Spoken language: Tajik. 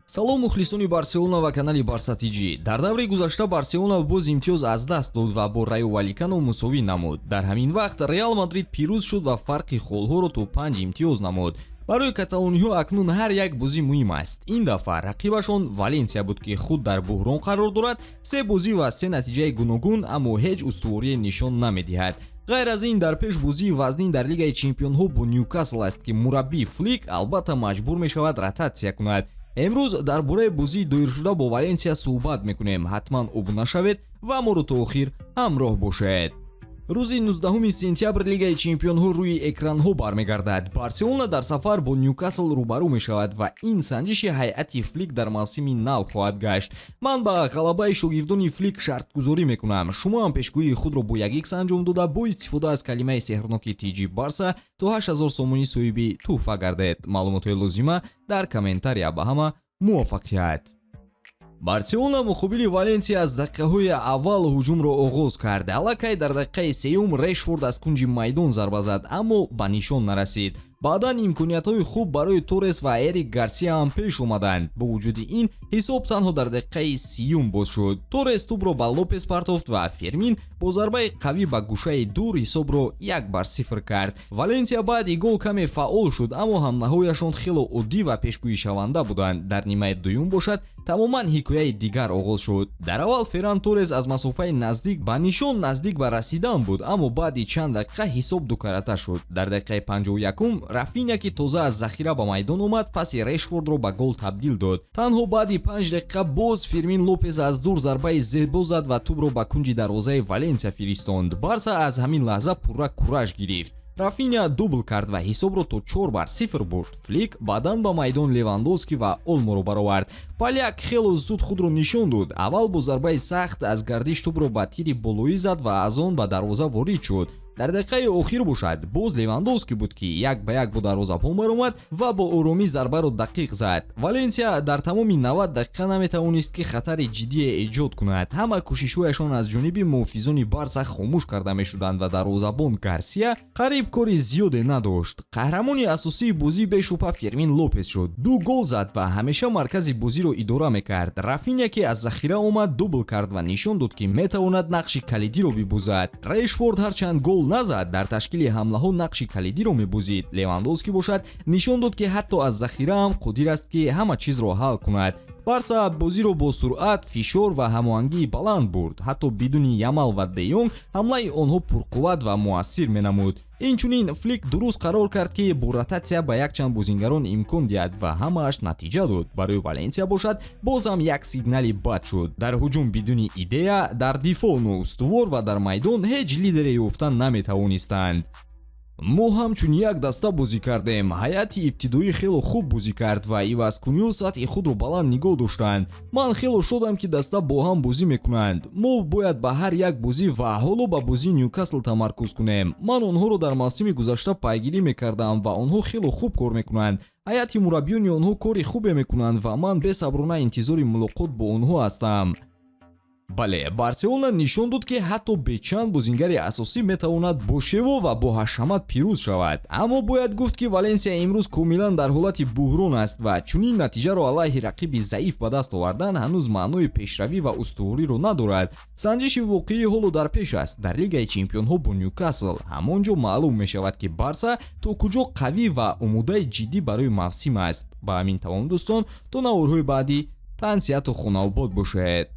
Салом, мухлисони Барселона ва канали Барса ТЖ. Дар давраи гузашта Барселона боз имтиёз аз даст дод ва бо Райо Валикано мусовӣ намуд. Дар ҳамин вақт Реал Мадрид пирӯз шуд ва фарқи холҳоро то 5 имтиёз намуд. Барои каталониҳо акнун ҳар як бозӣ муҳим аст. Ин дафъа рақибашон Валенсия буд, ки худ дар буҳрон қарор дорад: се бозӣ ва се натиҷаи гуногун, аммо ҳеҷ устуворие нишон намедиҳад. Ғайр аз ин, дар пеш бозии вазнин дар Лигаи чемпионҳо бо Нюкасл аст, ки мураббӣ Флик албатта маҷбур мешавад ротатсия кунад. Имрӯз дар бораи бозии доиршуда бо Валенсия суҳбат мекунем. Ҳатман обуна шавед ва моро то охир ҳамроҳ бошед. Рӯзи 19 сентябр Лигаи чемпионҳо рӯи экранҳо бармегардад. Барселона дар сафар бо Нюкасл рӯбарӯ мешавад ва ин санҷиши ҳайати Флик дар мавсими нав хоҳад гашт. Ман ба ғалабаи шогирдони Флик шартгузорӣ мекунам. Шумо ҳам пешгӯии худро бо як икс анҷом дода, бо истифода аз калимаи сеҳрноки ТЖ Барса то 8000 сомонӣ соҳиби тӯҳфа гардед. Маълумотҳои лозима дар комментария. Ба ҳама муваффақият! Барселона муқобили Валенсия аз дақиқаҳои аввал ҳуҷумро оғоз кард. Аллакай дар дақиқаи сеюм Решфорд аз кунҷи майдон зарба зад, аммо ба нишон нарасид. Баъдан имкониятҳои хуб барои Торрес ва Эрик Гарсия ҳам пеш омаданд. Бо вуҷуди ин, ҳисоб танҳо дар дақиқаи 30-юм боз шуд. Торрес тӯбро ба Лопес партофт ва Фермин бо зарбаи қавӣ ба гӯшаи дур ҳисобро 1-0 кард. Валенсия баъди гол каме фаъол шуд, аммо ҳамлаҳояшон хело оддӣ ва пешгӯишаванда буданд. Дар нимаи дуюм бошад, тамоман ҳикояи дигар оғоз шуд. Дар аввал Ферран Торрес аз масофаи наздик ба нишон наздик ба расидан буд, аммо баъди чанд дақиқа ҳисоб дукарата шуд. Дар дақиқаи 51-ум Рафиня, ки тоза аз захира ба майдон омад, паси Решфордро ба гол табдил дод. Танҳо баъди 5 дақиқа боз Фермин Лопес аз дур зарбаи зебо зад ва тӯбро ба кунҷи дарвозаи Валенсия фиристонд. Барса аз ҳамин лаҳза пурра кураж гирифт. Рафиня дубл кард ва ҳисобро то 4-0 бурд. Флик баъдан ба майдон Левандовски ва Олморо баровард. Поляк хело зуд худро нишон дод. Аввал бо зарбаи сахт аз гардиш тӯбро ба тири болоӣ зад ва аз он ба дарвоза ворид шуд. Дар дақиқаи охир бошад, боз Левандовски буд, ки як ба як бо дарвозабон баромад ва бо оромӣ зарбаро дақиқ зад. Валенсия дар тамоми 90 дақиқа наметавонист, ки хатари ҷиддие эҷод кунад. Ҳама кӯшишҳояшон аз ҷониби муҳофизони Барса хомӯш карда мешуданд ва дарвозабон Гарсия қариб кори зиёде надошт. Қаҳрамони асосии бозӣ бешубҳа Фермин Лопес шуд: ду гол зад ва ҳамеша маркази бозиро идора мекард. Рафиня, ки аз захира омад, дубл кард ва нишон дод, ки метавонад нақши калидиро бибозад. Решфорд ҳарчанд гол назад, дар ташкили ҳамлаҳо нақши калидиро мебозид. Левандовски бошад, нишон дод, ки ҳатто аз захира ҳам қодир аст, ки ҳама чизро ҳал кунад. Барса бозиро бо суръат, фишор ва ҳамоҳангии баланд бурд. Ҳатто бидуни Ямал ва Деёнг ҳамлаи онҳо пурқувват ва муассир менамуд. Инчунин Флик дуруст қарор кард, ки бо ротатсия ба якчанд бозингарон имкон диҳад, ва ҳамааш натиҷа дод. Барои Валенсия бошад, боз ҳам як сигнали бад шуд: дар ҳуҷум бидуни идея, дар дифоъ ноустувор ва дар майдон ҳеҷ лидере ёфта наметавонистанд. Мо ҳамчун як даста бозӣ кардем. Ҳайати ибтидоӣ хело хуб бозӣ кард ва ивазкуниҳо сатҳи худро баланд нигоҳ доштанд. Ман хело шодам, ки даста бо ҳам бозӣ мекунанд. Мо бояд ба ҳар як бозӣ ва ҳоло ба бозии Нюкасл тамаркуз кунем. Ман онҳоро дар мавсими гузашта пайгирӣ мекардам ва онҳо хело хуб кор мекунанд. Ҳайати мураббиёни онҳо кори хубе мекунанд ва ман бесаброна интизори мулоқот бо онҳо ҳастам. Бале, Барселона нишон дод, ки ҳатто бе чанд бозингари асосӣ метавонад бо шево ва бо ҳашамат пирӯз шавад. Аммо бояд гуфт, ки Валенсия имрӯз комилан дар ҳолати буҳрон аст ва чунин натиҷаро алайҳи рақиби заиф ба даст овардан ҳанӯз маънои пешравӣ ва устувориро надорад. Санҷиши воқеӣ ҳоло дар пеш аст, дар Лигаи чемпионҳо бо Нюкасл. Ҳамон ҷо маълум мешавад, ки Барса то куҷо қавӣ ва омодаи ҷиддӣ барои мавсим аст. Ба ҳамин тамом, дӯстон. То наворҳои баъдӣ тансиҳату хонаобод бошед.